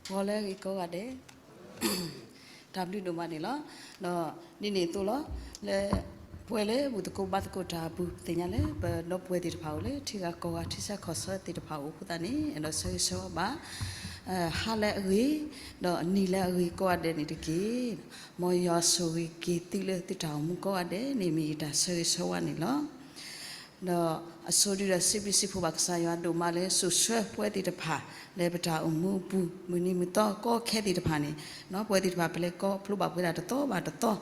ဂီၤလၢအဂ့ၤကိးဂၤဒဲး, တၢ်ဘျုးဒိၣ်မးန့ၣ်လီၤ. ဒီးဒ်န့ၣ်အသိးလီၤ, လၢပဝဲလၢဘူၣ်သကိးဘါသကိးတၢ်အပူၤ သ့ၣ်ညါလၢ ပဒီပုၢ်ဝဲၢ်သ့ၣ်တဖၣ်အိၣ်လၢ ထံဂၤကီၢ်ဂၤ ထံဆၢကီၢ်ဆၢသ့ၣ်တဖၣ်အိၣ်အဃိသတးန့ၣ် အဲၣ်ဒိးဆၢဂ့ၤဆၢဝါဘၣ် ဟါလၢအဂ့ၤ, ဒီးအနံၤလၢအဂ့ၤကိးဂၤဒဲးန့ၣ်တက့ၢ်. မ်ယွၤဆိၣ်ဂ့ၤက့ၤသုလၢသုတၢ်အိၣ်မူကိးဂၤဒဲးန့ၣ် မ့ၢ်ယတၢ်ဆၢဂ့ၤဆၢဝါန့ၣ်လီၤ. ဒီးအဆိဒုဒီးစံးဘျုးစံးဖှိၣ်ဘၣ်ကစၢ်ယွၤဒိၣ်မးလၢ စိာ်ဆှၢပဝဲသ့ၣ်တဖၣ် လၢပတၢ်အိၣ်မူအပူၤ မုၢ်နံၤမုၢ်သီကီခဲသ့ၣ်တဖၣ်န့ၣ်, ပဝဲသ့ၣ်တဖၣ်ပလဲၤခီဖျိဘၣ်ပဝဲဒၣ်တသီဘၣ်တသီ,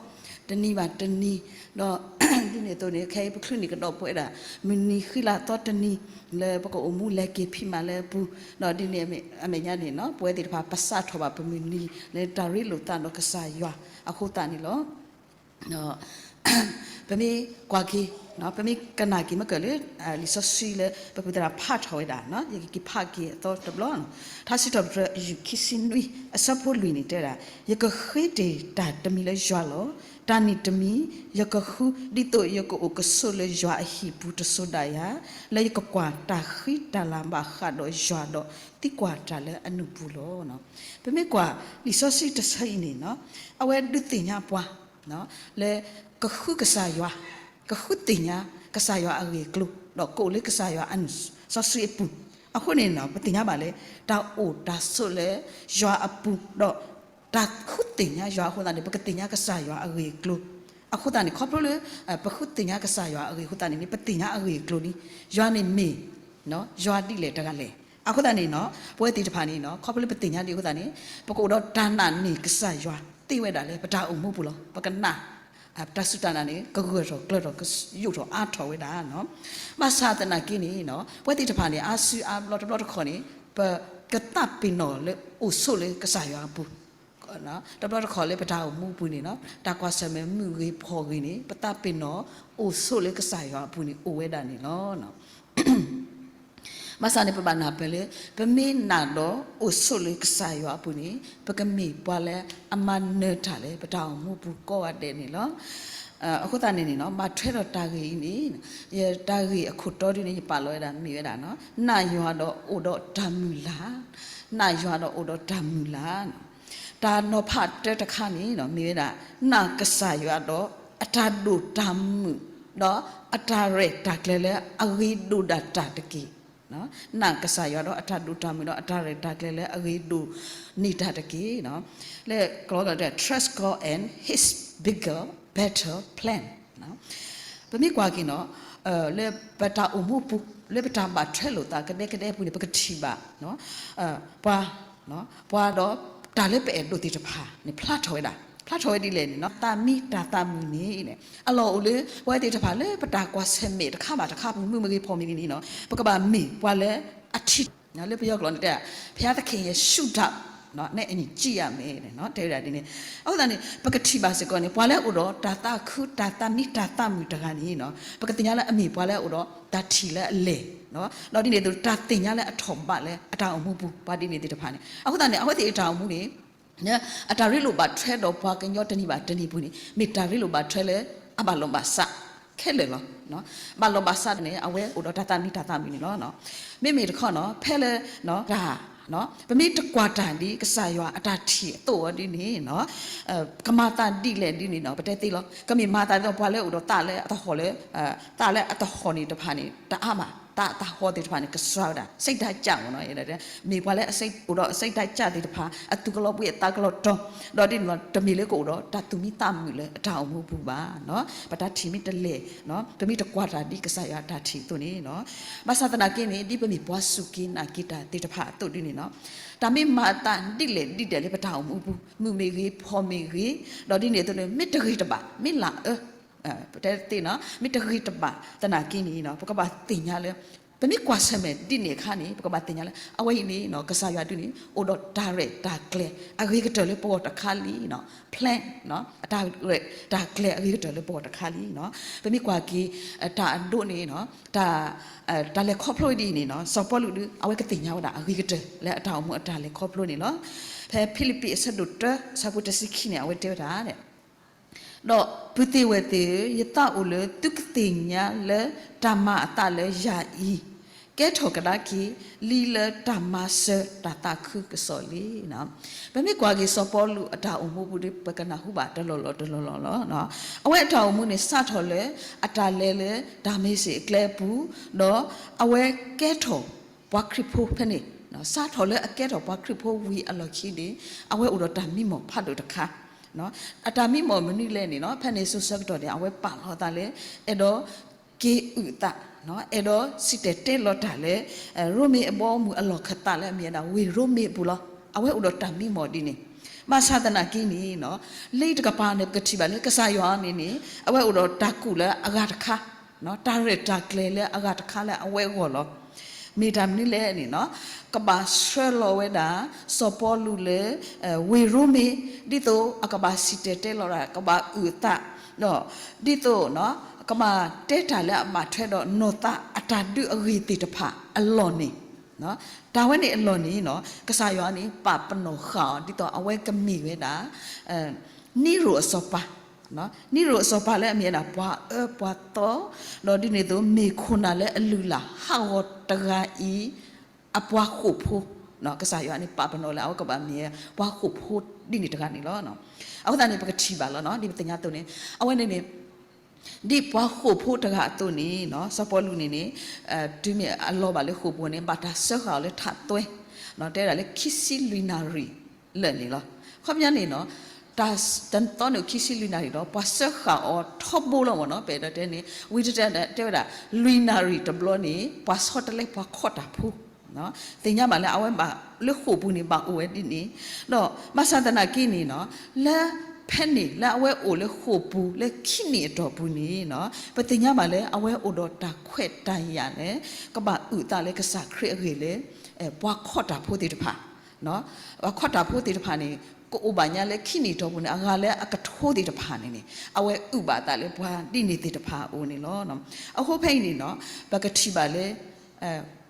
တနံၤဘၣ်တနံၤ, ဒီးဒ်န့ၣ်အသိးန့ၣ် ခဲအံၤပချုးန့ၢ်ကဒီးပဝဲဒၣ် မုၢ်နံၤဃံလၤသီတနံၤ လၢပကအိၣ်မူလဲၤက့ၤဖံးမၤလၢအပူၤ, ဒီးဒ်န့ၣ်အမဲာ်ညါန့ၣ် ပဝဲသ့ၣ်တဖၣ်ပစးထီၣ်ဘၣ်ပမုၢ်နံၤ လၢတၢ်ရ့လိာ်သးဒီးကစၢ်ယွၤအဃိသတးန့ၣ်လီၤ. ပမ့ၢ်ကွၢ်က့ၤ, ပမ့ၢ်ကနၣ်က့ၤမ့ၢ်ကၢၢ်လၢ လံာ်စီဆှံလၢပဖုသရၣ်ဖးထီၣ်ဝဲဒၣ်, ယကက့ၤဖးက့ၤအသီတဘျီ, ထါစံးထီၣ်ပတြၢၤ ယုၢ်ခံဆံနွံ အဆၢဖိလွံၢ်န့ၣ်တဲဝဲဒၣ်, ယကဃ့တ့ၢ်တၢ်တမံၤလၢယွၤလီၤ. တၢ်နံၤတမံၤ ယကဃု ဒ်သိးယကအိၣ်ကဆိးလၢယွၤအဟံၣ်ပူၤတစိၤဒၣ်ယၤ, လၢယကကွၢ်တၢ်ဃံတၢ်လၤဘၣ်ဃးဒီးယွၤဒီး သံကွၢ်တၢ်လၢအနုာ်ပူၤလီၤ. ပမ့ၢ်ကွၢ်လံာ်စီဆှံတဆၢအံၤန့ၣ်, အဝဲဒုးသ့ၣ်ညါပှၤ လၢကဃုကစၢ်ယွၤ, ကဃုသ့ၣ်ညါကစၢ်ယွၤအဂ့ၢ်အကျိၤ ဒီးကအိၣ်လၢကစၢ်ယွၤအနုာ်စီဆှံအပူၤ, အဃိန့ၣ် ပသ့ၣ်ညါဘၣ်လၢ တၢ်အိၣ်တၢ်ဆိးလၢယွၤအပူၤ ဒီးတၢ်ဃုသ့ၣ်ညါယွၤအဃိသတးန့ၣ် ပကသ့ၣ်ညါကစၢ်ယွၤအဂ့ၢ်အကျိၤ, အဃိသတးန့ၣ် ခီဖျိလၢ ပဃုသ့ၣ်ညါကစၢ်ယွၤအဂ့ၢ်အဃိသတးန့ၣ် ပသ့ၣ်ညါအဂ့ၢ်အကျိၤလံ, ယွၤန့ၣ်မ့ၢ် ယွၤဒ်လဲၣ်တဂၤလဲၣ်. အဃိသတးန့ၣ် ပဝဲသ့ၣ်တဖၣ်န့ၣ် ခီဖျိလၢပသ့ၣ်ညါဒ်အဃိသတးန့ၣ် ပကအိၣ်ဒီးတၢ်နာ်န့ၢ်ကစၢ်ယွၤသ့ဝဲဒၣ်လၢပတၢ်အိၣ်မူပူၤလီၤ. ပကနာ် တၢ်စူၢ်တၢ်နာ်န့ၣ် ကဂၢၢ်ထီၣ်ကျၢၤထီၣ် ကယိာ်ထီၣ်အါထီၣ်ဝဲဒၣ်. ဘၣ်ဆၣ်သနာ်က့န့ၣ် ပဝဲသ့ၣ်တဖၣ်န့ၣ် အါစုအါဘျီတဘျီတခီၣ်န့ၣ် ပကသးပ့ၤနီၣ်လၢအိၣ်ဆိးလၢကစၢ်ယွၤအပူၤ, တဘျီတခီၣ်လၢပတၢ်အိၣ်မူအပူၤန့ၣ် တၢ်ကွၢ်ဆၢၣ်မဲာ်မုၢ်ဂ့ၤဖီၣ်ဂ့ၤန့ၣ် ပသးပ့ၤနီၣ်အိၣ်ဆိးလၢကစၢ်ယွၤအပူၤန့ၣ် အိၣ်ဝဲဒၣ်န့ၣ်လီၤ. ဘၣ်ဆၣ်န့ၣ် ပဘၣ်နၢ်ပၢၢ်လၢ ပမ့ၢ်နာ်ဒီးအိၣ်ဆိးလၢကစၢ်ယွၤအပူၤန့ၣ် ပကမ့ၢ်ပှၤလၢအမၤနၢၤတၢ်လၢပတၢ်အိၣ်မူပူၤကိးဂၤဒဲးန့ၣ်လီၤ. အဃိသတးန့ၣ်န့ၣ် ဘၣ်ထွဲဒီးတၢ်ဂ့ၢ်အံၤန့ၣ် ယတၢ်ဂ့ၢ်အခိၣ်တီဒ်န့ၣ် ယပာ်လီၤဝဲဒၣ်မ့ၢ်ဝဲဒၣ် နာ်ယွၤဒီးအိၣ်ဒီးတၢ်မုၢ်လၢ်, နာ်ယွၤဒီးအိၣ်ဒီးတၢ်မုၢ်လၢ်. တၢ်နီၤဖးတၢတခါန့ၣ် မ့ၢ်ဝဲဒၣ် နာ်ကစၢ်ယွၤဒီးအတၢ်ဒိၣ်တၢ်မုၢ် ဒီးအတၢ်ရဲၣ်တၢ်ကျဲၤလၢအဂ့ၤဒိၣ်ဒၣ်တၢ်တက့ၢ်. နာ်ကစၢ်ယွၤဒီးအတၢ်ဒိၣ်တၢ်မုၢ်ဒီးအတၢ်ရဲၣ်တၢ်ကျဲၤလၢအဂ့ၤဒိၣ်န့ၢ်တၢ်တက့ၢ်. လၢကလီကလီတဲ trust God and his bigger, better plan. ပမ့ၢ်ကွၢ်က့ၤန့ၣ် လၢပတၢ်အိၣ်မူပူၤ လၢပတၢ်ဘၣ်ထွဲလိာ်သးကဒဲကဒဲအပူၤန့ၣ် ပကထံၣ်ဘၣ် ပှၤ ပှၤဒီးတၢ်လၢပအဲၣ်ဒိးသ့ၣ်တဖၣ်န့ၣ် ဖျါထီၣ်ဝဲဒၣ်, ဖျါထီၣ်ဝဲဒ်လဲၣ်န့ၣ် တၢ်မံတၢ်သးမုာ်န့ၣ် အလီၢ်အိၣ်လၢ ပဝဲသ့ၣ်တဖၣ်လၢပတၢ်ကွၢ်ဆၢၣ်မဲာ်တခါဘၣ်တခါပူၤ မုၢ်မ့ၢ်ဂ့ၤဖီမ့ၢ်ဂ့ၤန့ၣ် ပကဘၣ်မ့ၢ်ပှၤလၢအထံၣ် လၢပယီၤကျိာ်န့ၣ်တဲ ဘုရားသခင်ရဲ့ရှုထောင့် နဲ့အညီကြည့်ရမယ် တဲဝဲဒၣ်ဒ်န့ၣ်. အဃိသတးန့ၣ် ပကထံၣ်ဘၣ်စ့ၢ်ကီးန့ၣ် ပှၤလၢအအိၣ်ဒီးတၢ်သးခု တၢ်သးမံတၢ်သးမုာ်တဂၤန့ၣ် ပကသ့ၣ်ညါလၢအမ့ၢ်ပှၤလၢအအိၣ်ဒီးတၢ်ထံၣ်လၢအလဲၢ် ဒီးဒ်န့ၣ်အသိး တၢ်သ့ၣ်ညါလၢအထီၣ်ဘးလၢအတၢ်အိၣ်မူပူၤ ပှၤဒ်န့ၣ်သ့ၣ်တဖၣ်န့ၣ်. အဃိသတးန့ၣ် အဝဲသ့ၣ်အတၢ်အိၣ်မူန့ၣ် အတၢ်ရ့လိာ်ဘၣ်ထွဲဒီးပှၤကညီတနံၤဘၣ်တနံၤပူၤန့ၣ် မ့ၢ်တၢ်ရ့လိာ်ဘၣ်ထွဲလၢအဘၣ်လိာ်ဘၣ်စးခဲလၢာ်လီၤ. ဘၣ်လိာ်ဘၣ်စးန့ၣ် အဝဲအိၣ်ဒီးတၢ်သးမံတၢ်သးမုာ်န့ၣ်လီၤ. မ့မ့ၢ်တခီန့ၣ် ဖဲလၢ တၢ် ပမ့ၢ်တကွၢ်တၢ်ဒ်ကစၢ်ယွၤအတၢ်ထံၣ်အသိးအီၤဒ်န့ၣ် ကမၤသးဒ်လဲၣ်ဒ်န့ၣ် ပတဲသ့လီၤ. ကမ့ၢ်မၤသးဒ်သိးပှၤလၢအိၣ်ဒီးသးလၢအတဟီၣ်လၢ သးလၢအတဟီၣ်န့ၣ်တဖၣ်န့ၣ် တအါဘၣ်, သးအတဟီၣ်သ့ၣ်တဖၣ်န့ၣ် ကစှၤဝဲဒၣ် စိတ်ဓာတ်ကျမ့ၢ်နီၤ, မ့ၢ်ပှၤလၢအအိၣ်ဒီး စိတ်ဓာတ်ကျ သ့ၣ်တဖၣ် အသူၣ်ကလီၤဘှံးအသးကလီၤတီၤ, ဒီးဒ်န့ၣ်လီၤ တမ့ၢ်လၢကအိၣ်ဒီးတၢ်သူၣ်မံသးမုာ်လၢအတၢ်အိၣ်မူပူၤဘၣ်. ပတၢ်ထံၣ်မ့ၢ်တလဲၢ် ပမ့ၢ်တကွၢ်တၢ်ဒ်ကစၢ်ယွၤအတၢ်ထံၣ်အသိးန့ၣ် ဘၣ်ဆၣ်သနာ်က့န့ၣ် ဒ်ပမ့ၢ်ပှၤစူၢ်က့ၤနာ်က့ၤတၢ်သ့ၣ်တဖၣ်အသိးဒ်န့ၣ်လီၤ. တၢ်မ့ၢ်မၤအသးဒ်လဲၣ်ဒ်လဲၣ်လၢပတၢ်အိၣ်မူအပူၤ မုာ်မ့ၢ်ဂ့ၤ ဖှီၣ်မ့ၢ်ဂ့ၤ, ဒီးဒ်န့ၣ်အသိးန့ၣ် မ့ၢ်တဂ့ၤတဘၣ် မ့ၢ်လၢအ ပတဲသ့နီၤ မ့ၢ်တဂ့ၤတဘၣ်သနာ်က့န့ၣ် ပကဘၣ်သ့ၣ်ညါလၢ ပမ့ၢ်ကွၢ်ဆၢၣ်မဲာ်ဒ်န့ၣ်အခါန့ၣ် ပကဘၣ်သ့ၣ်ညါလၢ အဝဲအံၤန့ၣ် ကစၢ်ယွၤဒုန့ၣ် အိၣ်ဒီးတၢ်ရဲၣ်တၢ်ကျဲၤအဂ့ၤကတၢၢ်လၢပဂီၢ်တခါလံ, plan တၢ်ရဲၣ်တၢ်ကျဲၤအဂ့ၤကတၢၢ်လၢပဂီၢ်တခါလံ. ပမ့ၢ်ကွၢ်က့ၤ တၢ်အဒိန့ၣ် တၢ်လဲၤခီဖျိဒ်အံၤန့ၣ် စီၤပီလူးဒု အဝဲကသ့ၣ်ညါဝဲဒၣ်အဂ့ၤကတၢၢ်လၢအတၢ်အိၣ်မူအတၢ်လဲၤခီဖျိန့ၣ်လီၤ. ဖဲဖံလံးပံးအဆၢဒိၣ်တၢ အဆၢဖိတဆံခံန့ၣ် အဝဲတဲဝဲဒၣ် ဒီးပုၢ်သ့ၣ်ဝဲၢ်သ့ၣ်ဧၢ, ယသးအိၣ်လၢသုကသ့ၣ်ညါလၢတၢ်မၤအသးလၢယၤအံၤ ကဲထီၣ်ကဒါက့ၤ လံလၢတၢ်မၤစၢၤတၢ်သးခုကစီၣ်လံ. ပမ့ၢ်ကွၢ်က့ၤစီၤပီလူးအတၢ်အိၣ်မူပူၤဒီး ပကနၢ်ဟူဘၣ်တလီၢ်လီၢ်တလီၢ်လီၢ်လီၤ. အဝဲအတၢ်အိၣ်မူန့ၣ် စးထီၣ်လၢအတၢ်လဲၤလၢတၢ်မ့ၢ်စ့ၣ်အကျဲအပူၤ, ဒီးအဝဲကဲထီၣ်ပှၤခရံာ်ဖိဖဲန့ၣ်, စးထီၣ်လၢအကဲထီၣ်ပှၤခရံာ်ဖိဝံၤအလီၢ်ခံန့ၣ် အဝဲအိၣ်ဒီးတၢ်မံမီၢ်ဖးဒိၣ်တခါ အတၢ်မံမီၢ်မနုၤလဲၣ်န့ၣ်နီၤ, ဖဲန့ၣ်စိၤဆၢကတီၢ်န့ၣ် အဝဲပာ်လီၤအသးလၢ အဲၣ်ဒိးက့ၤအုၣ်အသး, အဲၣ်ဒိးစံၣ်တဲၤတဲလီၤတၢ်လၢ ရိမ့ၤအဘီအမုၢ်အလီၢ်ခၢၣ်သးလၢအမ့ၢ်ဝဲဒၣ်ဝ့ၢ်ရိမ့ၤအပူၤလီၤ. အဝဲအိၣ်ဒီးတၢ်မံမီၢ်ဒ်န့ၣ်, ဘၣ်ဆၣ်သနာ်က့န့ၣ်နီၤ, လၢတကပၤန့ၣ် ပကထံၣ်ဘၣ်လၢကစၢ်ယွၤန့ၣ်န့ၣ် အဝဲအိၣ်ဒီးတၢ်ကူၣ်လၢအဂၤတခါ, တၢ်ရဲၣ်တၢ်ကျဲၤလၢအဂၤတခါလၢအဝဲအဂီၢ်လီၤ. မ့ၢ်တၢ်မနုၤလဲၣ်န့ၣ်နီၤ, ကဘၣ်ဆှၢလီၤဝဲဒၣ် စီၤပီလူးလၢ ဝ့ၢ်ရိမ့ၤ, ဒ်သိးအကဘၣ်စံၣ်တဲၤတဲလီၤတၢ်, ကဘၣ်အုၣ်အသး, ဒီးဒ်သိး ကဘၣ်တဲတၢ်လၢအဘၣ်ထွဲဒီးနီၢ်သးအတၢ်ဒုးအဂ့ၤသ့ၣ်တဖၣ်အလီၢ်န့ၣ်, တၢ်ဝဲန့ၣ်အလီၢ်န့ၣ်နီၤ, ကစၢ်ယွၤန့ၣ် ပာ်ပနီၣ်ဃာ်အီၤ ဒ်သိးအဝဲကမ့ၢ်ဝဲဒၣ် နံရိၣ်အစီၤပၤ, နံရိၣ်အစီၤပၤလၢအမ့ၢ်ဝဲဒၣ်ပှၤအၢပှၤသီ, ဒီးဒ်န့ၣ်အသိး မ့ၢ်ခိၣ်နၢ်လၢအလုၢ်အလၢ်ဟးဂီၤတဂၤအံၤ အပှၤဃိာ်ဖိ, ကစၢ်ယွၤန့ၣ်ပာ်ပနီၣ်လၢအဝဲကဘၣ်မ့ၢ်ပှၤဃိာ်ဖိဒ်န့ၣ်တဂၤန့ၣ်လီၤ. အဃိသတးန့ၣ် ပကထံၣ်ဘၣ်လီၤနီၤ, ဒ်ပသ့ၣ်ညါအသိးန့ၣ် အဝဲန့ၣ်န့ၣ် ဒ်ပှၤဃိာ်ဖိတဂၤအသိးန့ၣ်နီၤ, စီၤပီလူးန့ၣ်န့ၣ် တုၤမ့ၢ်အလီၤဘၣ်လၢဃိာ်ပူၤန့ၣ် ဘၣ်တၢ်စၢဃာ်အီၤလၢထးသွဲ, တဲဝဲဒၣ်လၢခံဆံလွံၢ်နၣ်ရံၣ်လၢာ်န့ၣ်လီၤ. ခီပညီန့ၣ်နီၤ, တၢ်တသီန့ၣ်ခံဆံလွံၢ်နၣ်ရံၣ်ဒီး ပှၤစၢဃာ်အီၤထီဘိလီၤမ့ၢ်နီၤ, ပအဲၣ်ဒိးတဲန့ၣ် ဝံၤတတဲတဲဝဲဒၣ် လွံၢ်နၣ်ရံၣ်တဘျီန့ၣ် ပှၤဆီတလဲပှၤခီၣ်တၢ်ဖိ သ့ၣ်ညါဘၣ်လၢအဝဲဘၣ်လၢဃိာ်ပူၤန့ၣ် ဘၣ်အိၣ်ဝဲဒ်န့ၣ်, ဒီးဘၣ်ဆၣ်သနာ်က့န့ၣ်နီၤ, လၢဖဲန့ၣ်လၢအဝဲအိၣ်လၢဃိာ်ပူၤလၢခံနံၣ်အတီၢ်ပူၤန့ၣ်နီၤ, ပသ့ၣ်ညါဘၣ်လၢအဝဲအိၣ်ဒီးတၢ်ခွဲးတၢ်ယာ်လၢ ကဘၣ်အုၣ်သးလၢကစၢ်ခရံာ်အဂ့ၢ်လၢ ပှၤခီၣ်တၢ်ဖိသ့ၣ်တဖၣ် ပှၤခီၣ်တၢ်ဖိသ့ၣ်တဖၣ်န့ၣ် ကအိၣ်ဘၣ်ညါလၢခံနံၣ်အတီၢ်ပူၤန့ၣ် အဂၤလၢအကထိသ့ၣ်တဖၣ်န့ၣ်န့ၣ် အဝဲအုၣ်ဘၣ်သးလၢပှၤဒ်န့ၣ်သ့ၣ်တဖၣ်အအိၣ်န့ၣ်လီၤ. အဃိဖဲအံၤန့ၣ်နီၤ, ပကထံၣ်ဘၣ်လၢ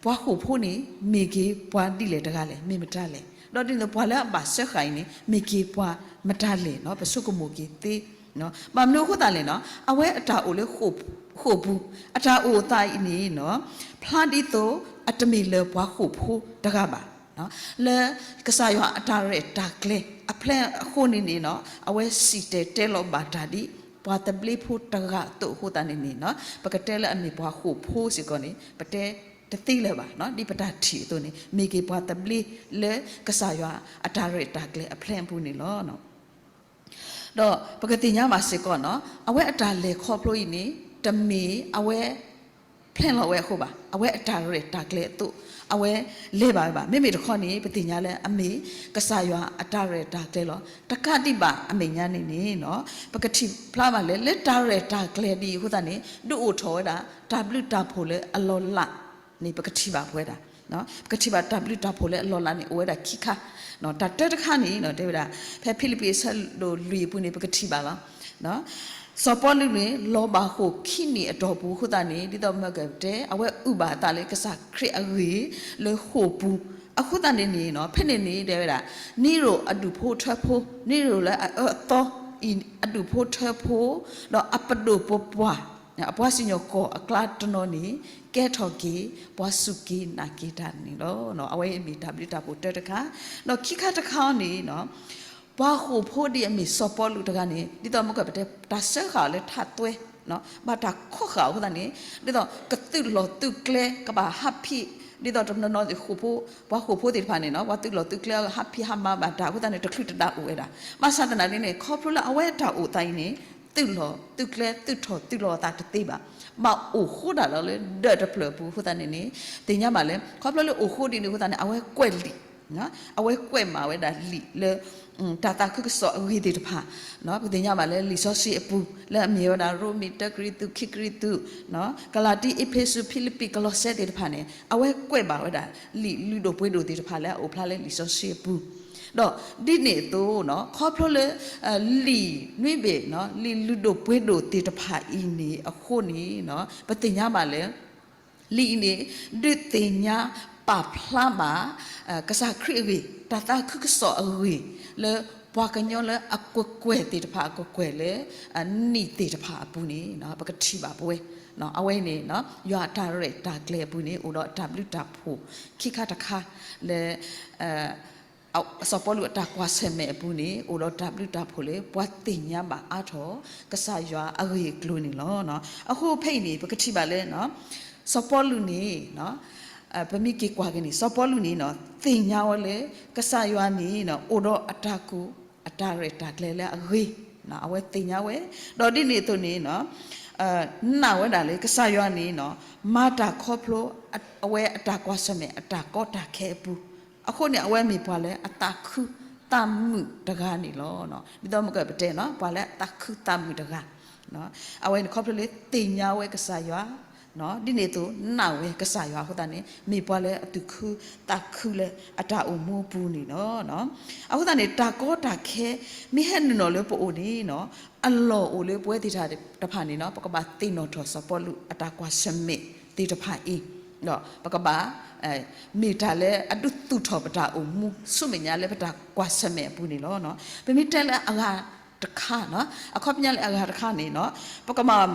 ပှၤဃိာ်ဖိန့ၣ် မ့ၢ်က့ၤပှၤဒ်လဲၣ်တဂၤလဲၣ်, မ့ၢ်မတၤလဲၣ်, ဒီးဒ်န့ၣ်ပှၤလၢအဘၣ်စၢဃာ်အံၤန့ၣ် မ့ၢ်က့ၤပှၤမတၤလဲၣ်နီၤ, ပဆိကမိၣ်က့ၤသ့ ဘၣ်မနုၤအဃိသတးလဲၣ်နီၤ, အဝဲအတၢ်အိၣ်လၢဃိာ်ပူၤ, အတၢ်အိၣ်အသးအံၤန့ၣ်နီၤ, ဖျါဒ်သိးအတမ့ၢ်လၢပှၤဃိာ်ဖိတဂၤဘၣ်, လၢကစၢ်ယွၤအတၢ်ရဲၣ်တၢ်ကျဲၤအဖျဲၣ်အဃိန့ၣ်န့ၣ်နီၤ, အဝဲစံၣ်တဲၤတဲလီၤဘၣ်တၢ်ဒ် ပှၤသဘျ့ဖိတဂၤအသိးအဃိသတးန့ၣ်န့ၣ်နီၤ, ပကတဲလၢအမ့ၢ်ပှၤဃိာ်ဖိစ့ၢ်ကီးန့ၣ် ပတဲတသ့လၢၤဘၣ်, ဒ်ပတၢ်ထံၣ်အသိးန့ၣ် မ့ၢ်က့ၤပှၤသဘျ့လၢကစၢ်ယွၤအတၢ်ရဲၣ်တၢ်ကျဲၤအဖျဲၣ်အပူၤန့ၣ်လီၤ. ဒီးပကသ့ၣ်ညါဘၣ်စ့ၢ်ကီးနီၤ, အဝဲအတၢ်လဲၤခီဖျိအံၤန့ၣ် တမ့ၢ်အဝဲ ဖျဲၣ်လီၤဝဲအဃိဘၣ်, အဝဲအတၢ်ရဲၣ်တၢ်ကျဲၤအသိး အဝဲလဲၤဘၣ်ဝဲဘၣ်. မ့မ့ၢ်တခီန့ၣ် ပသ့ၣ်ညါလၢအမ့ၢ်ကစၢ်ယွၤအတၢ်ရဲၣ်တၢ်ကျဲၤလီၤ. တကးဒံးဘၣ်အမဲာ်ညါန့ၣ်န့ၣ်နီၤ, ပကထံၣ်ဖျါဘၣ်လၢ လၢတၢ်ရဲၣ်တၢ်ကျဲၤဒ်အံၤအဃိသတးန့ၣ် ဒုးအိၣ်ထီၣ်ဝဲဒၣ် တၢ်ဘျုးတၢ်ဖှိၣ်လၢအလီၤလးန့ၣ် ပကထံၣ်ဘၣ်ပဝဲဒၣ် ပကထံၣ်ဘၣ်တၢ်ဘျုးတၢ်ဖှိၣ်လၢအလီၤလးန့ၣ် အိၣ်ဝဲဒၣ်ခံခါ, တၢ်တၢတခါန့ၣ်နီၤ တဲဝဲဒၣ် ဖဲဖံလံးပံးအဆၢဒိၣ်လွံၢ်အပူၤန့ၣ် ပကထံၣ်ဘၣ်လီၤ. စီၤပီလူးန့ၣ် လီၤဘၣ်ဃိာ်ခံနံၣ်အတီၢ်ပူၤအဃိသတးန့ၣ် ဒ်သိးမၢကတဲ အဝဲအုၣ်ဘၣ်အသးလၢကစၢ်ခရံာ်အဂ့ၢ်လၢဃိာ်ပူၤ, အဃိသတးန့ၣ်န့ၣ်နီၤ ဖဲန့ၣ်န့ၣ် တဲဝဲဒၣ် နံရိၣ်အဒူၣ်ဖိထၢဖိ, နံရိၣ်လၢအအၢအသီအံၤအဒူၣ်ဖိထၢဖိ, ဒီးအပဒိၣ်ပပှၢ် အပှၤစံၣ်ညီၣ်ကွီၢ်အကျါတနီၤန့ၣ် ကဲထီၣ်က့ၤ ပှၤစူၢ်က့ၤနာ်က့ၤတၢ်န့ၣ်လီၤ. အဝဲအံၤမ့ၢ်တၢ်ဘျုးတၢ်ဖှိၣ်တၢတခါ, ဒီးခံခါတခါန့ၣ်နီၤ ပှၤဃိာ်ဖိဒ်အမ့ၢ်စီၤပီလူးတဂၤန့ၣ် ဒ်သိးမၢကပတဲ တၢ်စၢဃာ်အီၤလၢထးသွဲ ဘၣ်တၢ်ခီဃာ်အဃိသတးန့ၣ် ဒ်သိးကသုးလီၢ်သုးကျဲ ကဘၣ်ဟးဖံး ဒ်သိးတနီၤနီၤ ပှၤဃိာ်ဖိသ့ၣ်တဖၣ်န့ၣ်နီၤ ပှၤသုးလီၢ်သုးကျဲဟးဖံးဟးမၤဘၣ်တၢ်အဃိသတးန့ၣ် တချုးတဒါအိၣ်ဝဲဒၣ်. ဘၣ်ဆၣ်သနာ်က့န့ၣ် ခီဖျိလၢအဝဲအတၢ်အိၣ်သးအံၤန့ၣ် သုးလီၢ်သုးကျဲသုးထီၣ်သုးလီၤအသးတသ့ဘၣ်. ဘၣ်အိၣ်ဃိဒၣ်လီၤလၢဒၢးတဖျၢၣ်အပူၤအဃိသတးန့ၣ်န့ၣ် သ့ၣ်ညါဘၣ်လၢ ခီဖျိလၢအိၣ်ဃိဒ်န့ၣ်အဃိသတးန့ၣ် အဝဲကွဲးလံာ် အဝဲကွဲးမၤဝဲဒၣ်လံာ်လၢ တၢ်သးခုကစီၣ်အဂ့ၢ်သ့ၣ်တဖၣ် ပကသ့ၣ်ညါဘၣ်လၢလံာ်စီဆှံအပူၤ လၢအမ့ၢ်ဝဲဒၣ် ရိမ့ၤ တၢ ကရံၣ်သူး ခံ ကရံၣ်သူး ကလၤတံ အ့းဖ့းစူး ဖံလံးပံး ကလီးစဲသ့ၣ်တဖၣ်န့ၣ် အဝဲကွဲးဘၣ်ဝဲဒၣ် လံာ်လုၢ်ဒိၣ်ပှ့ၤဒိၣ်သ့ၣ်တဖၣ်လၢအအိၣ်ဖျါလၢလံာ်စီဆှံအပူၤ ဒီးဒ်န့ၣ်အသိး ခီဖျိလၢ လံာ်နွံဘ့ၣ် လံာ်လုၢ်ဒိၣ်ပှ့ၤဒိၣ်သ့ၣ်တဖၣ်အံၤန့ၣ်အဃိန့ၣ် ပသ့ၣ်ညါဘၣ်လၢ လံာ်အံၤန့ၣ် ဒုးသ့ၣ်ညါပာ်ဖျါဘၣ် ကစၢ်ခရံာ်အဂ့ၢ် တၢ်သးခုကစီၣ်အဂ့ၢ် လၢပှၤကညီလၢအကွဲးကွဲးသ့ၣ်တဖၣ် အကွဲးကွဲးလၢ နံၣ်သ့ၣ်တဖၣ်အပူၤန့ၣ် ပကထံၣ်ဘၣ်ပဝဲ အဝဲအံၤန့ၣ် ယွၤအတၢ်ရဲၣ်တၢ်ကျဲၤအပူၤန့ၣ် အိၣ်ဒီးအတၢ်ဘျုးတၢ်ဖှိၣ် ခံခါတခါလၢ စီၤပီလူးအတၢ်ကွၢ်ဆၢၣ်မဲာ်အပူၤန့ၣ် အိၣ်ဒီးတၢ်ဘျုးတၢ်ဖှိၣ်လၢ ပှၤသ့ၣ်ညါဘၣ်အါထီၣ် ကစၢ်ယွၤအဂ့ၢ်အကျိၤန့ၣ်လီၤ. အဃိဖဲအံၤန့ၣ် ပကထံၣ်ဘၣ်လၢ စီၤပီလူးန့ၣ် ပမ့ၢ်က့ၤကွၢ်က့ၤန့ၣ် စီၤပီလူးန့ၣ် သ့ၣ်ညါဝဲလၢ ကစၢ်ယွၤန့ၣ် အိၣ်ဒီးအတၢ်ကူၣ် အတၢ်ရဲၣ်တၢ်ကျဲၤလၢအဂ့ၤ အဝဲသ့ၣ်ညါဝဲ, ဒီးဒ်န့ၣ်အသိးန့ၣ် နာ်ဝဲဒၣ်လၢကစၢ်ယွၤန့ၣ် မၤတၢ်ခီဖျိ အဝဲအတၢ်ကွၢ်ဆၢၣ်မဲာ်အတၢ်ကီတၢ်ခဲအပူၤ, အဃိန့ၣ် အဝဲမ့ၢ်ပှၤလၢအသးခုသးမုာ်တဂၤန့ၣ်လီၤ. ဒ်သိးမ့ၢ်ကပတဲ ပှၤလၢအသးခုသးမုာ်တဂၤ အဝဲန့ၣ်ခီဖျိလၢသ့ၣ်ညါဝဲကစၢ်ယွၤ ဒ်န့ၣ်အသိးနာ်ဝဲကစၢ်ယွၤအဃိသတးန့ၣ် မ့ၢ်ပှၤလၢအသူၣ်ခုသးခုလၢအတၢ်အိၣ်မူအပူၤန့ၣ်လီၤ. အဃိသတးန့ၣ် တၢ်ကီတၢ်ခဲ မ့ၢ်ဟဲနုာ်လီၤလၢပအိၣ်န့ၣ် အလီၢ်အိၣ်လၢပဝဲသ့ၣ်တဖၣ်န့ၣ် ပကဘၣ်သ့ၣ်နီၣ်ထီၣ်စီၤပီလူးအတၢ်ကွၢ်ဆၢၣ်မဲာ်သ့ၣ်တဖၣ်အံၤ ဒီးပကဘၣ် မ့ၢ်တၢ်လၢအဒုးသူၣ်ထီၣ်ပတၢ်အိၣ်မူဆူမဲာ်ညါလၢပတၢ်ကွၢ်ဆၢၣ်မဲာ်အပူၤန့ၣ်လီၤ. ပမ့ၢ်တဲလၢအဂၤတခါ အခီပညီလၢအဂၤတခါန့ၣ် ပကဘၣ်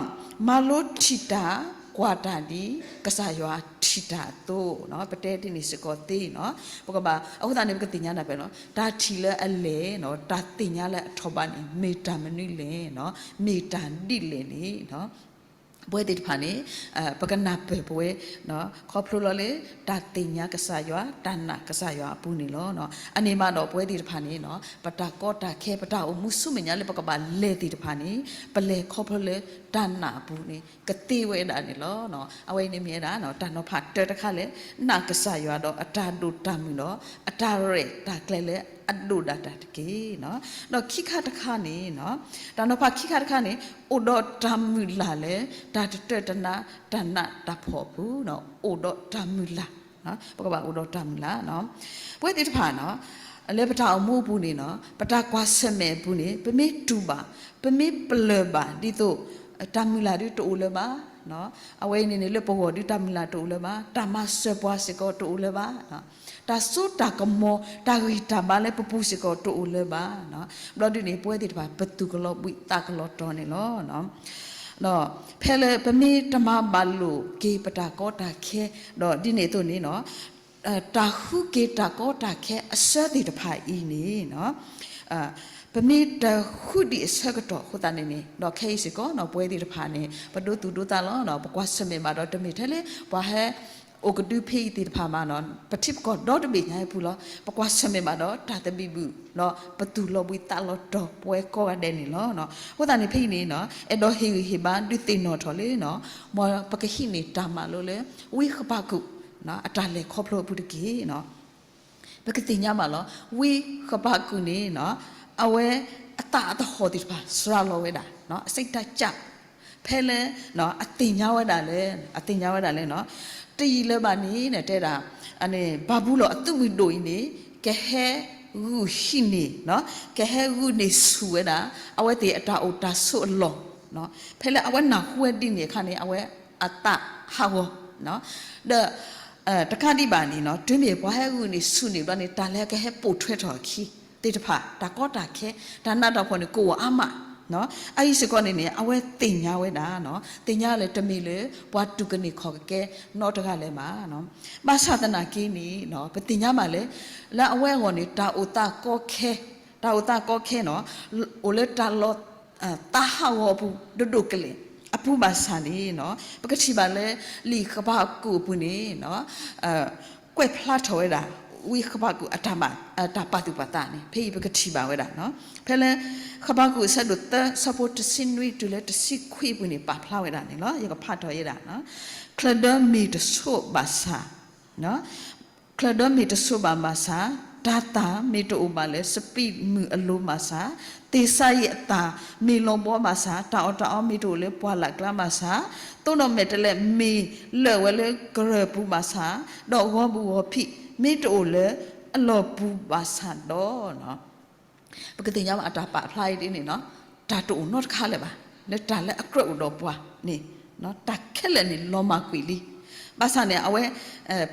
မၤလိထံၣ်တၢ်ကွၢ်တၢ်ဒ်ကစၢ်ယွၤထံၣ်တၢ်အသိး ပတဲဒ်န့ၣ်စ့ၢ်ကီးသ့ ပကဘၣ် အဃိသတးန့ၣ် ပကသ့ၣ်ညါတၢ်ဖဲလီၤ တၢ်ထံၣ်လၢအလဲၢ် တၢ်သ့ၣ်ညါလၢအထီၣ်ဘးန့ၣ် မ့ၢ်တၢ်မနုၤလဲၣ် မ့ၢ်တၢ်ဒ်လဲၣ်န့ၣ် ပဝဲသ့ၣ်တဖၣ်န့ၣ် ပကနၢ်ပၢၢ်ပဝဲ ခီဖျိလီၤလၢ တၢ်သ့ၣ်ညါကစၢ်ယွၤ တၢ်နာ်ကစၢ်ယွၤအပူၤန့ၣ်လီၤ. အန့ၣ်မးဒီးပဝဲသ့ၣ်တဖၣ်န့ၣ် ပတၢ်ကီတၢ်ခဲ ပတၢ်အိၣ်မူဆူမဲာ်ညါလၢပကဘၣ်လဲၤသ့ၣ်တဖၣ်န့ၣ် ပလဲၤခီဖျိလၢတၢ်နာ်အပူၤန့ၣ် ကသ့ဝဲဒၣ်န့ၣ်လီၤ. အဝဲအံၤန့ၣ်မ့ၢ်ဝဲဒၣ် တၢ်နီၤဖးတၢတခါလၢ နာ်ကစၢ်ယွၤဒီးအတၢ်ဒိၣ်တၢ်မုၢ်ဒီး အတၢ်ရဲၣ်တၢ်ကျဲၤလၢအဒိၣ်ဒၣ်တၢ်တက့ၢ်. ဒီးခံခါတခါန့ၣ် တၢ်နီၤဖးခံခါတခါန့ၣ် အိၣ်ဒီးတၢ်မုၢ်လၢ်လၢ တၢ်တတၢၢ်တနါ တၢ်နးတၢ်ဖှီၣ်အပူၤ အိၣ်ဒီးတၢ်မုၢ်လၢ် ပကဘၣ်အိၣ်ဒီးတၢ်မုၢ်လၢ် ပဝဲသ့ၣ်တဖၣ် လၢပတၢ်အိၣ်မူအပူၤန့ၣ် ပတၢ်ကွၢ်ဆၢၣ်မဲာ်အပူၤန့ၣ် ပမ့ၢ်တူၢ်ဘၣ် ပမ့ၢ်ပလၢၢ်ဘၣ်ဒ်သိး တၢ်မုၢ်လၢ်ဒုးတအိၣ်လၢၤဘၣ် အဝဲအံၤန့ၣ်န့ၣ် လၢပဂီၢ်ဒုးတၢ်မုၢ်လၢ်တအိၣ်လၢၤဘၣ်, တၢ်မၤစၢၤပှၤစ့ၢ်ကီးတအိၣ်လၢၤဘၣ်, တၢ်စိတၢ်ကမီၤ တၢ်ဂံၢ်တၢ်ဘါလၢပပူၤစ့ၢ်ကီးတအိၣ်လၢၤဘၣ်. ဘျီဒုးန့ၣ် ပဝဲသ့ၣ်တဖၣ် ပသူၣ်ကလီၤဘှံးသးကလီၤတီၤန့ၣ်လီၤ. ဖဲလၢပမ့ၢ်တမၤဘၣ်လိာ်က့ၤပတၢ်ကီတၢ်ခဲ ဒီးဒ်န့ၣ်အသိးန့ၣ် တၢ်ဃုက့ၤတၢ်ကီတၢ်ခဲအဆၢသ့ၣ်တဖၣ်အံၤန့ၣ် ပမ့ၢ်တဃုဒံးအဆၢကတီၢ်အဃိသတးန့ၣ်န့ၣ် ဒီးခဲအံၤစ့ၢ်ကီး ပဝဲသ့ၣ်တဖၣ်န့ၣ် ပဒိသူၣ်ဒိသးလီၤ. ပကွၢ်ဆၢၣ်မဲာ်ဘၣ်ဒီး တမ့ၢ်ထဲလၢ ပှၤဟဲအိၣ်ကဒုဖဲအံၤသ့ၣ်တဖၣ်မး ပထံပကီၢ်ဒီတဘ့ၣ်ညါအံၤပူၤလီၤ. ပကွၢ်ဆၢၣ်မဲာ်ဘၣ်ဒီး တၢ်သဘံၣ်ဘုၣ် ဒီးပသူၣ်လီၤဘှံးသးလီၤတီၤပဝဲကိးဂၤဒဲးန့ၣ်လီၤ. အဃိသတးန့ၣ် ဖဲအံၤန့ၣ် အဲၣ်ဒိးဟ့ၣ်ဂံၢ်ဟ့ၣ်ဘါ ဒုးသ့ၣ်နီၣ်ထီၣ်လၢ မ်ပကဟံးန့ၢ်တၢ်မၤလိလၢ ဝံဃဘးကူာ် အတၢ်လဲၤခီဖျိအပူၤတက့ၢ်. ပကသ့ၣ်ညါဘၣ်လီၤ. ဝံဃဘးကူာ်န့ၣ် အဝဲအသးအသဟီၣ်သ့ၣ်တဖၣ် စှၤလီၤဝဲဒၣ် အစိတ်ဓာတ်ကျ ဖဲလၢ အသ့ၣ်ညါဝဲဒၣ်လၢ အသ့ၣ်ညါဝဲဒၣ်လၢ တယံာ်လၢၤဘၣ်န့ၣ် တဲဒၣ် ဘၤဘူလိၣ်အသုးမုၢ်ဒိၣ်အံၤန့ၣ် ကဟဲဂုာ်ဟံးန့ၢ် ကဟဲဂုာ်န့ၢ်ဆူၣ်ဝဲဒၣ် အဝဲသ့ၣ်အတၢ်အိၣ်တၢ်ဆိးအလီၢ် ဖဲလၢအဝဲနၢ်ဟူဝဲဒ်န့ၣ်အခါန့ၣ် အဝဲအသးဟးဂီၤ ဒီး တကးဒံးဘၣ်န့ၣ် တုၤမ့ၢ်ပှၤဟဲဂုာ်န့ၢ်ဆူၣ်န့ၢ်ဘျီန့ၣ် တၢ်လၢကဟဲပိာ်ထွဲထီၣ်အခံသ့ၣ်တဖၣ် တၢ်ကီတၢ်ခဲ တၢ်နးတၢ်ဖှီၣ်န့ၣ် ကအိၣ်အါမး အအံၤစ့ၢ်ကီးန့ၣ်န့ၣ် အဝဲသ့ၣ်ညါဝဲဒၣ် သ့ၣ်ညါလၢတမ့ၢ်လၢ ပှၤတူၢ်ကန့ၢ်ခီၣ်ကကဲနီတဂၤလၢၤဘၣ်. ဘၣ်ဆၣ်သနာ်က့န့ၣ် ပသ့ၣ်ညါဘၣ်လၢ လၢအဝဲအဂီၢ်န့ၣ် တၢ်အိၣ်သးကီခဲ တၢ်အိၣ်သးကီခဲန့ၣ် အိၣ်လၢတၢ်လီၤ သးဟးဂီၤအပူၤ ဒိၣ်ဒိၣ်ကလဲာ် အပူၤဘၣ်ဆၣ်န့ၣ် ပကထံၣ်ဘၣ်လၢ လံာ်ဃဘးကူာ်အပူၤန့ၣ် ကွဲးဖျါထီၣ်ဝဲဒၣ် ဝံဃဘးကူာ်အတၢ်ပာ်သူၣ်ပာ်သးန့ၣ် ဖဲအံၤပကထံၣ်ဘၣ်ဝဲဒၣ် ဖဲလၢ ဃဘးကူာ်အဆၢဒိၣ်သၢ ဆၢဖိတဆံနွံတုၤလၢတဆံခွံအပူၤန့ၣ် ပာ်ဖျါဝဲဒၣ်န့ၣ်လီၤ. ယကဖးထီၣ်ဝဲဒၣ် ချၢၣ်ဒၢမ့ၢ်တဆိးဘၣ်ဆၣ် ချၢၣ်ဒၢမ့ၢ်တဆိးဘၣ်ဘၣ်ဆၣ်, တၤသၣ်မ့ၢ်တအိၣ်ဘၣ်လၢစပံးမုၢ်အလိၤဘၣ်ဆၣ်, သ့ၣ်စၤယံးအသၣ်မ့ၢ်လီၤဘှီဘၣ်ဆၣ်, တၢ်အီၣ်တၢ်အီမ့ၢ်တအိၣ်လၢပှၢ်လၢ်ကျါဘၣ်ဆၣ်, သိၣ်နီၣ်မဲာ်တဲးလဲးမ့ၢ်လၢာ်ဝဲလၢကရၢၢ်ပူၤဘၣ်ဆၣ်, ဒီးဂီၤဘူၣ်ဂီၤဖံးမ့ၢ်တအိၣ်လၢအလီၢ်ပူၤဘၣ်ဆၣ်ဒီး ပကသ့ၣ်ညါဘၣ်အတၢ်ပာ်ဖျါအံၤဒ်န့ၣ်နီၤ, တၢ်တအိၣ်နီတခါလၢၤဘၣ်, လၢတၢ်လၢအကြၢးအိၣ်ဒီးပှၤန့ၣ်, တၢ်ခဲလၢာ်န့ၣ်လီၤမၢ်ကွံာ်လံ. ဘၣ်ဆၣ်န့ၣ် အဝဲ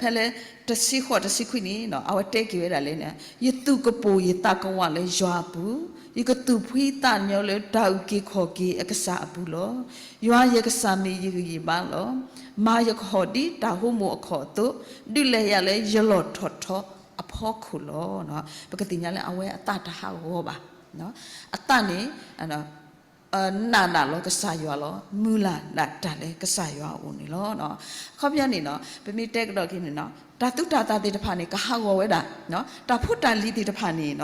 ဖဲလၢ တဆံဃိး တဆံခွံန့ၣ် အဝဲတဲက့ၤဝဲဒၣ်လၢ ယသူၣ်ကပိာ်ယသးကဝးလၢယွၤအပူၤ, ယကသူၣ်ဖှံသးညီလၢတၢ်အုၣ်က့ၤခီၣ်က့ၤအကစၢ်အပူၤလီၤ. ယွၤယကစၢ်မ့ၢ်ယဂံၢ်ယဘါလီၤ. မၤယကဟီၣ်ဒ်တၢ်ဟိမိၣ်အခီၣ်အသိး, ဒုးလဲၤယၤလၢယလီၢ်ထီၣ်ထီအဖီခိၣ်လီၤ. ပကသ့ၣ်ညါလၢအဝဲအသးတဟးဂီၤဘၣ်. အသးန့ၣ် နာ်ဒၣ်လီၤကစၢ်ယွၤလီၤ. မုၢ်လၢ်ဒၣ်တၢ်လၢကစၢ်ယွၤအအိၣ်န့ၣ်လီၤ. အခီပညီန့ၣ် ပမ့ၢ်တဲကဒီးက့ၤန့ၣ် တၢ်သူတၢ်သၣ်သ့ၣ်တဖၣ်န့ၣ် ကဟးဂီၤဝဲဒၣ်, တၢ်ဖိတၢ်လံၤသ့ၣ်တဖၣ်န့ၣ်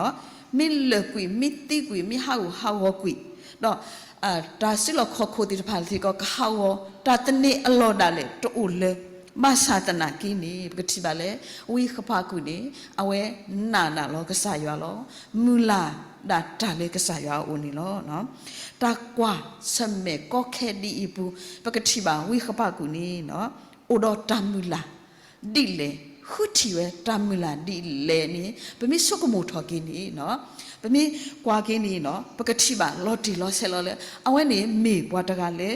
မ့ၢ်လၢာ်ကွံာ် မ့ၢ်သံကွံာ် မ့ၢ်ဟးဂူာ်ဟးဂီၤကွံာ်, ဒီး တၢ်စုလီၢ်ခီၣ်ခိၣ်သ့ၣ်တဖၣ်စ့ၢ်ကီး ကဟးဂီၤ, တၢ်သန့ၤအလီၢ်ဒၣ်လဲာ်တအိၣ်လၢၤ. ဘၣ်ဆၣ်သနာ်က့န့ၣ် ပကထံၣ်ဘၣ်လၢ ဝံဃပၤကူာ်န့ၣ် အဝဲနာ်ဒၣ်လီၤကစၢ်ယွၤလီၤ. မုၢ်လၢ်ဒၣ်တၢ်လၢကစၢ်ယွၤအအိၣ်န့ၣ်လီၤ. တၢ်ကွၢ်ဆၢၣ်မဲာ်ကီခဲဒ်အံၤအပူၤ ပကထံၣ်ဘၣ်ဝံဃပၤကူာ်န့ၣ် အိၣ်ဒီးတၢ်မုၢ်လၢ်ဒ်လဲၣ်, ဃုထံၣ်ဝဲတၢ်မုၢ်လၢ်ဒ်လဲၣ်န့ၣ် ပမ့ၢ်ဆိကမိၣ်ထီၣ်က့ၤန့ၣ် ပမ့ၢ်ကွၢ်က့ၤန့ၣ် ပကထံၣ်ဘၣ်လီၤတံၢ်လီၤဆဲးလီၤလၢ အဝဲန့ၣ်မ့ၢ်ပှၤတဂၤလၢ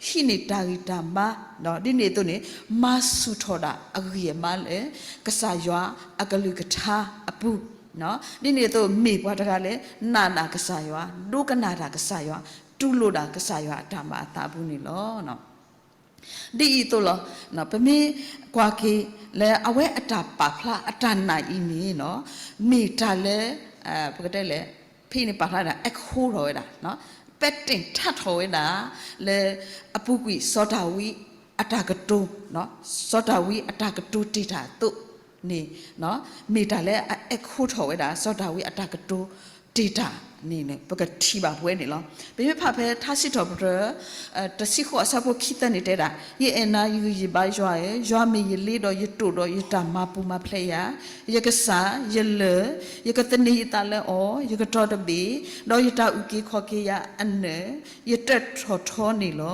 ဟံးန့ၢ်တၢ်ဂံၢ်တၢ်ဘါ, ဒ်န့ၣ်အသိးန့ၣ် မၤဆူၣ်ထီၣ်ဒၣ်အဂံၢ်အဘါလၢ ကစၢ်ယွၤအကလုၢ်ကထါအပူၤ, ဒ်န့ၣ်အသိးမ့ၢ်ပှၤတဂၤလၢ နာ်ဒၣ်ကစၢ်ယွၤ, ဒိကနၣ်တၢ်ကစၢ်ယွၤ, တူၢ်လိာ်ဒၣ်ကစၢ်ယွၤအတၢ်မၤအသးအပူၤန့ၣ်လီၤ. ဒ်အံၤအသိးလီၤ. ပမ့ၢ်ကွၢ်က့ၤလၢအဝဲအတၢ်ပာ်ဖျါအတၢ်နာ်အံၤန့ၣ် မ့ၢ်တၢ်လၢ ပကတဲလဲၣ်, ဖဲန့ၣ်ပာ်ဖျါဒၣ် အခိထီၣ်ဝဲဒၣ်, ပဲတ့ၢ်ထးထီၣ်ဝဲဒၣ် လၢအပူၤကွံာ်စီၤဒၤဝံးအတၢ်ကတိၤ, စီၤဒၤဝံးအတၢ်ကတိၤတ့ၢ်တၢ်အသိးန့ၣ် မ့ၢ်တၢ်လၢအအဲၣ်ခိထီၣ်ဝဲဒၣ် စီၤဒၤဝံးအတၢ်ကတိၤတ့ၢ်တၢ်န့ၣ် ပကထံၣ်ဘၣ်ပဝဲန့ၣ်လီၤ. ပမ့ၢ်ဖးဖဲထါစံးထီၣ်ပတြၢၤ တဆံဃိးအဆၢဖိခံသၢန့ၣ်တဲဒၣ်, ယအဲၣ်နၤယဂံၢ်ယဘါယွၤဧၢ, ယွၤမ့ၢ်ယလ့ဒီးယတိာ်ဒီးယတၢ်မၤပူၤမၤဖျဲးယၤ, ယကစၢ်, ယလၢၢ်, ယကသန့ၤယသးလၢအီၤ, ယကတီၤတဘ့ၣ်, ဒီးယတၢ်အုၣ်က့ၤခီၣ်က့ၤယၤအနၢၤ, ယတၢၣ်ထီၣ်ထီန့ၣ်လီၤ.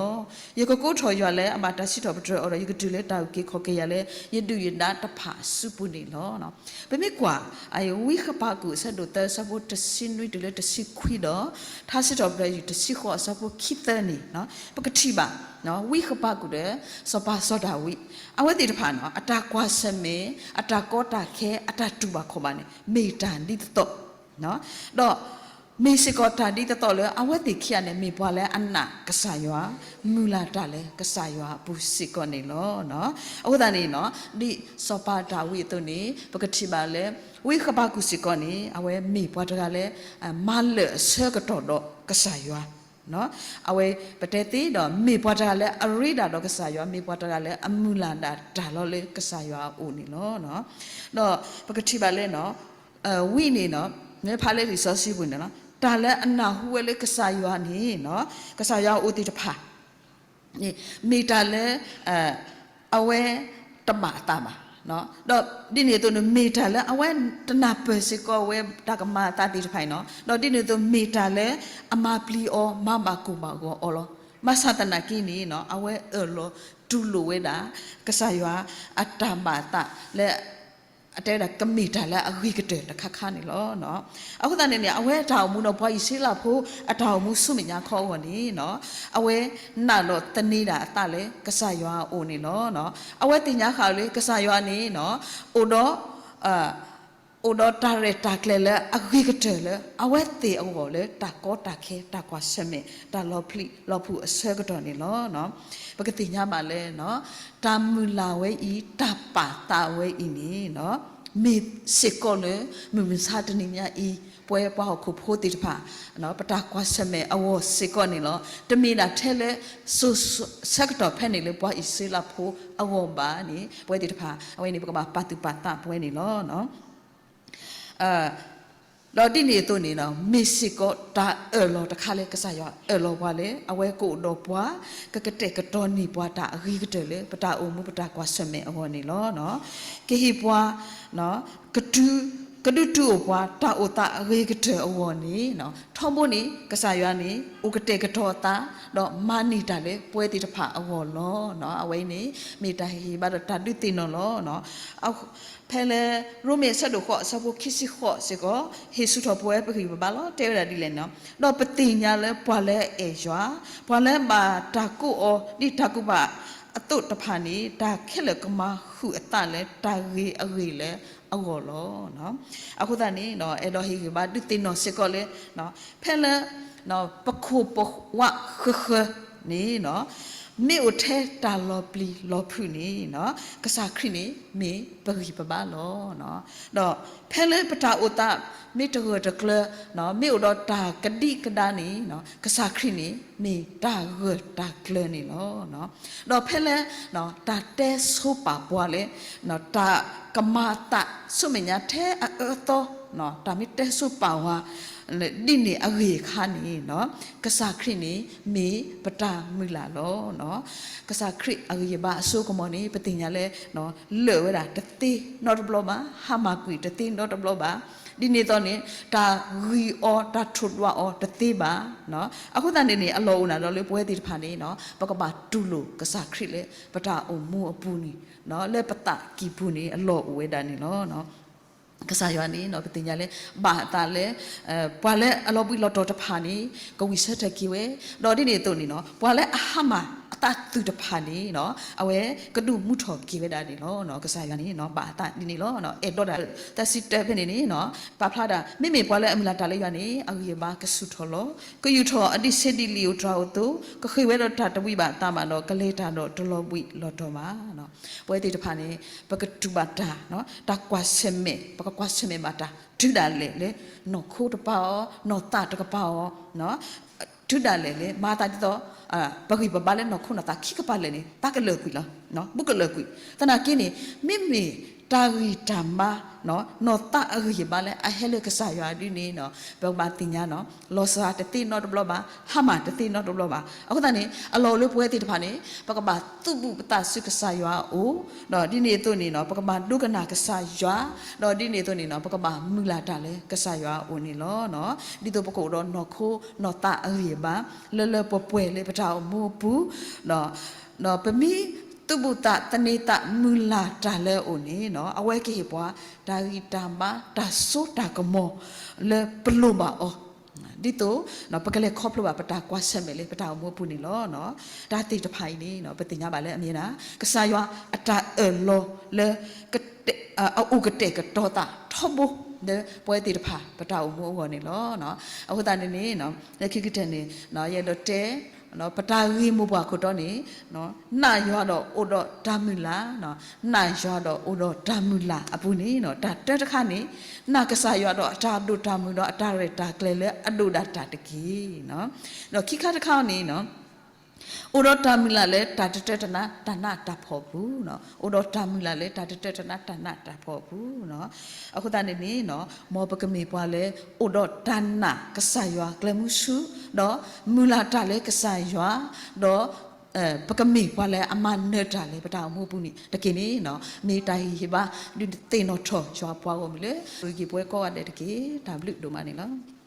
ယကကိးထီၣ်ယွၤလၢအဘၣ်တၢ်စံးထီၣ်ပတြၢၤအီၤဒီး ယကတုၤလၢတၢ်အုၣ်က့ၤခီၣ်က့ၤယၤလၢ ယဒုၣ်ယဒါတဖၣ်အစုပူၤန့ၣ်လီၤ. ပမ့ၢ်ကွၢ် ဝံဃပၤကူာ်အဆၢဒိၣ်သၢအဆၢဖိတဆံနွံတုၤလၢတဆံခွံဒီး ထါစံးထီၣ်ပတြၢၤတဆံဃိးအဆၢဖိခံသၢန့ၣ် ပကထံၣ်ဘၣ် ဝံဃပၤကူာ်ဒီး စီၤပၤစီၤဒၤဝံး အဝဲသ့ၣ်တဖၣ်န့ၣ် အတၢ်ကွၢ်ဆၢၣ်မဲာ် အတၢ်ကီတၢ်ခဲ အတၢ်တူၢ်ဘၣ်ခီၣ်ဘၣ်န့ၣ် မ့ၢ်တၢ်ဒ်သိးသိး ဒီး မ့ၢ်စ့ၢ်ကီးတၢ်ဒ်သိးသိးလၢ အဝဲသ့ၣ်ခံဂၤန့ၣ် မ့ၢ်ပှၤလၢအနာ်ကစၢ်ယွၤ, မုၢ်လၢ်တၢ်လၢကစၢ်ယွၤအပူၤစ့ၢ်ကီးန့ၣ်လီၤ. အဃိသတးန့ၣ် ဒ်စီၤပၤဒၤဝံးအသိးန့ၣ် ပကထံၣ်ဘၣ်လၢ ဝံဃပၤကူာ်စ့ၢ်ကီးန့ၣ် အဝဲမ့ၢ်ပှၤတဂၤလၢ မၤလၢာ်အဆၢကတီၢ်ဒီးကစၢ်ယွၤ အဝဲပတဲသ့ဒီး မ့ၢ်ပှၤတဂၤလၢအရ့ဒၣ်ဒီးကစၢ်ယွၤ, မ့ၢ်ပှၤတဂၤလၢအမုၢ်လၢ်ဒၣ်တၢ်လီၤလၢကစၢ်ယွၤအအိၣ်န့ၣ်လီၤ. ဒီးပကထံၣ်ဘၣ်လၢ ဝံန့ၣ် မ့ၢ်ဖးလၢလံာ်စီဆှံပူၤန့ၣ်လီၤ, တၢ်လၢအနၢ်ဟူဝဲလၢကစၢ်ယွၤန့ၣ် ကစၢ်ယွၤအအိၣ်သ့ၣ်တဖၣ် မ့ၢ်တၢ်လၢ အဝဲတဘၣ်အသးဘၣ်. ဒီးဒ်န့ၣ်အသိးန့ၣ် မ့ၢ်တၢ်လၢအဝဲတနၢ်ပၢၢ်စ့ၢ်ကီးဝဲတၢ်ကမၤအသးသ့ၣ်တဖၣ်န့ၣ်လီၤ. ဒီးဒ်န့ၣ်အသိးမ့ၢ်တၢ်လၢအမၤပျံၤအီၤ မၤဘၣ်ကိၢ်ဘၣ်ဂီၤအီၤလီၤ. ဘၣ်ဆၣ်သနာ်က့န့ၣ် အဝဲအၢၣ်လီၤတူၢ်လိာ်ဝဲဒၣ် ကစၢ်ယွၤအတၢ်ဘၣ်အသးလၢ အတဲဝဲဒၣ်ကမ့ၢ်တၢ်လၢအဂ့ၤကတၢၢ်တခါခါန့ၣ်လီၤ. အဃိသတးန့ၣ်န့ၣ် အဝဲတၢ်အိၣ်မူဒီးပှၤအံၣ်စရ့လးဖိအတၢ်အိၣ်မူဆူမဲာ်ညါခီအဂီၢ်န့ၣ် အဝဲနာ်ဒီးသန့ၤဒၣ်အသးလၢကစၢ်ယွၤအအိၣ်န့ၣ်လီၤ. အဝဲသ့ၣ်ညါဃာ်လၢကစၢ်ယွၤန့ၣ် အိၣ်ဒီး အိၣ်ဒီးတၢ်ရဲၣ်တၢ်ကျဲၤလၢအဂ့ၤကတၢၢ်လၢ အဝဲသ့ၣ်အဂီၢ်လၢတၢ်ကီတၢ်ခဲ တၢ်ကွၢ်ဆၢၣ်မဲာ် တၢ်လီၤပျံၤလီၤဖုးအဆၢကတီၢ်န့ၣ်လီၤ. ပကသ့ၣ်ညါဘၣ်လၢ တၢ်မုၢ်လၢ်ဝဲအံၤ တၢ်ပာ်သးဝဲအံၤန့ၣ် မ့ၢ်စ့ၢ်ကီးလၢ မုၢ်မဆါတနံၤညါအံၤ ပဝဲပှၤဟီၣ်ခိၣ်ဖိသ့ၣ်တဖၣ် ပတၢ်ကွၢ်ဆၢၣ်မဲာ်အဂီၢ်စ့ၢ်ကီးန့ၣ်လီၤ. တမ့ၢ်ဒၣ်ထဲလၢ စိၤဆၢကတီၢ်ဖဲန့ၣ်လၢပှၤအံၣ်စရ့လးဖိအဂီၢ်ဘၣ်န့ၣ် ပဝဲသ့ၣ်တဖၣ် အဝဲန့ၣ် ပကဘၣ်ပာ်သူၣ်ပာ်သးပဝဲန့ၣ်လီၤ. ဒီးဒ်န့ၣ်အသိးန့ၣ် မ့ၢ်စ့ၢ်ကီးတၢ်အၢၣ်လီၤတခါလၢကစၢ်ယွၤအၢၣ်လီၤပှၤလၢ အဝဲကအိၣ်ဒီးပှၤ ကကတဲာ်ကတီၤန့ၢ်ပှၤတၢ်အဂ့ၤကတၢၢ်လၢ ပတၢ်အိၣ်မူပတၢ်ကွၢ်ဆၢၣ်မဲာ်အဂီၢ်န့ၣ်လီၤ. ကဟ့ၣ်ပှၤ ကဒုးတုၤအိၣ်ပှၤတၢ်အိၣ်သးအဂ့ၤကတၢၢ်အဂီၢ်န့ၣ် ထီဘိန့ၣ် ကစၢ်ယွၤန့ၣ် အိၣ်ကတဲာ်ကတီၤအသး ဒီးမၤန့ၢ်တၢ်လၢပဝဲသ့ၣ်တဖၣ်အဂီၢ်လီၤ. အဝဲအံၤန့ၣ် မ့ၢ်တၢ်ဟ့ၣ်ဂံၢ်ဟ့ၣ်ဘါဒီးတၢ်ဒုးသ့ၣ်နီၣ်လီၤ. ဖဲလၢ ရိမ့ၤအဆၢဒိၣ်ဃိး အဆၢဖိခံဆံဃိးစ့ၢ်ကီး ဟ့ၣ်ဆူၣ်ထီၣ်ပဝဲပဂံၢ်ပဘါလီၤ. တဲဝဲဒၣ်ဒ်လဲၣ်န့ၣ် ဒီးပသ့ၣ်ညါလၢပှၤလၢအအဲၣ်ယွၤ, ပှၤလၢဘၣ်တၢ်ကိးအီၤ ဒ်တၢ်ကူၣ်ဘၣ် အသိးတဖၣ်န့ၣ် တၢ်ခဲလၢာ်ကမၤဃုာ်အသးလၢတၢ်ဂ့ၤအဂ့ၢ်လၢအဂီၢ်လီၤ. အဃိသတးန့ၣ် အဲၣ်ဒိးဟ့ၣ်ဂံၢ်ဘါဒုးသ့ၣ်နီၣ်စ့ၢ်ကီးလၢ ဖဲလၢ ပခိၣ်ပဝးဃၢၤဃၢၤန့ၣ် မ့ၢ်အိၣ်ထဲတၢ်လီၤပျံၤလီၤဖုးန့ၣ် ကစၢ်ခရံာ်န့ၣ်မ့ၢ်ပဂံၢ်ပဘါလီၤ. ဒီးဖဲလၢပတၢ်အိၣ်သးမ့ၢ်တဂၢၢ်တကျၢၤ မ့ၢ်အိၣ်ဒီးတၢ်ကဒံကဒါန့ၣ် ကစၢ်ခရံာ်န့ၣ်မ့ၢ်တၢ်ဂၢၢ်တၢ်ကျၢၤန့ၣ်လီၤ. ဒီးဖဲလၢ တၢ်တဲဆိပာ်ပှၤလၢ တၢ်ကမၤအသးဆူမဲာ်ညါထဲအအၢအသီ တၢ်မ့ၢ်တဲဆိပာ်ဝဲ ဒ်န့ၣ်အဂ့ၢ်အခါန့ၣ် ကစၢ်ခရံာ်န့ၣ်မ့ၢ်ပတၢ်မုၢ်လၢ်လီၤ. ကစၢ်ခရံာ်အဂံၢ်အဘါအစိကမီၤန့ၣ် ပသ့ၣ်ညါလၢ လၢာ်ဝဲဒၣ်တသ့နီတဘျီဘၣ်, ဟါမၢ်ကွံာ်တသ့နီတဘျီဘၣ်. ဒ်န့ၣ်အသိးန့ၣ် တၢ်ဂံၢ်အီၤတၢ်ထိၣ်ဒွးအီၤတသ့ဘၣ်. အဃိသတးန့ၣ်န့ၣ် အလီၢ်အိၣ်နၤဒီးလၢပဝဲသ့ၣ်တဖၣ်န့ၣ် ပကဘၣ်တူၢ်လိာ်ကစၢ်ခရံာ်လၢ ပတၢ်အိၣ်မူအပူၤန့ၣ် လၢပသးကံၢ်ပူၤန့ၣ် အလီၢ်အိၣ်ဝဲဒၣ်န့ၣ်လီၤ. ကစၢ်ယွၤန့ၣ် ပသ့ၣ်ညါလၢ ဘၣ်အသးလၢ ပှၤလၢအလီၤဘှံးလီၤတီၤတဖၣ်န့ၣ် ကဝံၣ်ဆၢထၢၣ်က့ၤဝဲ, ဒီးဒ်န့ၣ်အသိးန့ၣ် ပှၤလၢအဟါမၢ်အသးသုးတဖၣ်န့ၣ် အဝဲကဒုးမူထီၣ်က့ၤဝဲဒၣ်န့ၣ်လီၤ. ကစၢ်ယွၤန့ၣ် ဘၣ်အသးဒ်န့ၣ်လီၤ. အဲၣ်ဒိးဒၣ် သၢဆံတၢဖဲန့ၣ်န့ၣ် ပာ်ဖျါဒၣ် မ့မ့ၢ်ပှၤလၢအမုၢ်လၢ်တၢ်လၢယွၤန့ၣ် အဂံၢ်အဘါကဆူၣ်ထီၣ်လီၤ. ကယူာ်ထီၣ်အဒံးဆှံဒံးလံာ်ဧိၤတြၤဧိၤအသိး, ကဃ့ၢ်ဝဲဒီးတၢ်တဝံဘၣ်အသးဘၣ်ဒီး ကလဲၤတၢ်ဒီးတလီၤဘှံးလီၤတီၤဘၣ်. ပဝဲသ့ၣ်တဖၣ်န့ၣ် ပကတူၢ်ဘၣ်တၢ် တၢ်ကွၢ်ဆၢၣ်မဲာ်, ပကကွၢ်ဆၢၣ်မဲာ်ဘၣ်တၢ် တုၤဒၣ်လဲာ်လၢ နီၢ်ခိတကပၤအီၤ, နီၢ်သးတကပၤအီၤ, တုၤဒၣ်လဲာ်လၢ မၤသးဒ်သိး ပဂံၢ်ပဘါလၢနီၢ်ခိနီၢ်သးခံကပၤလၢာ်န့ၣ် သးကလၢာ်ကွံာ်လီၤ. ဘူးကလၢာ်ကွံာ်. သနာ်က့န့ၣ် မ့မ့ၢ်တၢ်ဂံၢ်တၢ်ဘါ နီၢ်သးအဂံၢ်အဘါလၢအဟဲလၢကစၢ်ယွၤဒ်န့ၣ် ပကဘၣ်သ့ၣ်ညါ လီၤစှၤတသ့နီတဘျီဘၣ်, ဟါမၢ်တသ့နီတဘျီဘၣ်. အဃိသတးန့ၣ် အလီၢ်အိၣ်လၢပဝဲသ့ၣ်တဖၣ်န့ၣ် ပကဘၣ်သူၣ်ဘူးပသးဆူကစၢ်ယွၤအအိၣ်, ဒီးဒ်န့ၣ်အသိးန့ၣ် ပကဘၣ်ဒိကနၣ်ကစၢ်ယွၤ, ဒီးဒ်န့ၣ်အသိးန့ၣ် ပကဘၣ်မုၢ်လၢ်တၢ်လၢကစၢ်ယွၤအအိၣ်န့ၣ်လီၤ. ဒ်သိးပကအိၣ်ဒီးနီၢ်ခိနီၢ်သးအဂံၢ်အဘါ လၢလၢပှဲၤပှဲၤလၢပတၢ်အိၣ်မူအပူၤ ဒီးပမ့ၢ်သူၣ်ဘူးသးသန့ၤသးမုၢ်လၢ်တၢ်လၢအအိၣ်န့ၣ် အဝဲကဟ့ၣ်ပှၤ တၢ်ဂံၢ်တၢ်ဘါ တၢ်စိတၢ်ကမီၤ လၢပလိၣ်ဘၣ်အီၤ, ဒ်သိး ပကလဲၤခီဖျိဘၣ်ပတၢ်ကွၢ်ဆၢၣ်မဲာ်လၢပတၢ်အိၣ်မူအပူၤန့ၣ်လီၤ. တၢ်သ့ၣ်တဖၣ်အံၤန့ၣ် ပသ့ၣ်ညါဘၣ်လၢအမ့ၢ်ဒၣ် ကစၢ်ယွၤအတၢ်အၢၣ်လီၤလၢ အအိၣ်ကတဲာ်ကတီၤသးထီဘိ လၢပဝဲသ့ၣ်တဖၣ် ပတၢ်အိၣ်မူအဂီၢ်န့ၣ်လီၤ. အဃိသတးန့ၣ်န့ၣ် လၢခံကတၢၢ်န့ၣ် ယအဲၣ်ဒိးတဲ ပတၢ်ဂ့ၢ်မိၢ်ပှၢ်ခိၣ်တီန့ၣ် နာ်ယွၤဒီးအိၣ်ဒီးတၢ်မုၢ်လၢ်, နာ်ယွၤဒီးအိၣ်ဒီးတၢ်မုၢ်လၢ်အပူၤန့ၣ် တၢ်တၢတခါန့ၣ် နာ်ကစၢ်ယွၤဒီးအတၢ်ဒိၣ်တၢ်မုၢ်ဒီးအတၢ်ရဲၣ်တၢ်ကျဲၤလၢအဒိၣ်ဒၣ်တၢ်တက့ၢ်. ဒီးခံခါတခါန့ၣ် အိၣ်ဒီးတၢ်မုၢ်လၢ်လၢတၢ်တတၢတနါတၢ်နးတၢ်ဖှီၣ်အပူၤ, အိၣ်ဒီးတၢ်မုၢ်လၢ်လၢတၢ်တတၢတနါတၢ်နးတၢ်ဖှီၣ်အပူၤ. အဃိသတးန့ၣ်န့ၣ် မ်ပကမ့ၢ်ပှၤလၢ အိၣ်ဒီးတၢ်နာ်ကစၢ်ယွၤကျဲမုၢ်ဆူၣ်, ဒီးမုၢ်လၢ်တၢ်လၢကစၢ်ယွၤ, ဒီး ပကမ့ၢ်ပှၤလၢအမၤနၢၤတၢ်လၢပတၢ်အိၣ်မူအပူၤန့ၣ်တက့ၢ်န့ၣ် မ့ၢ်တၢ်ဟ့ၣ်ဂံၢ်ဟ့ၣ်ဘါ ဒုးသ့ၣ်နီၣ်ထီၣ်ယွၤပှၤဂီၢ်မုၢ်လၢ ဂ့ၤပဝဲကိးဂၤဒဲးတက့ၢ်. တၢ်ဘျုးဒိၣ်မးန့ၣ်လီၤ.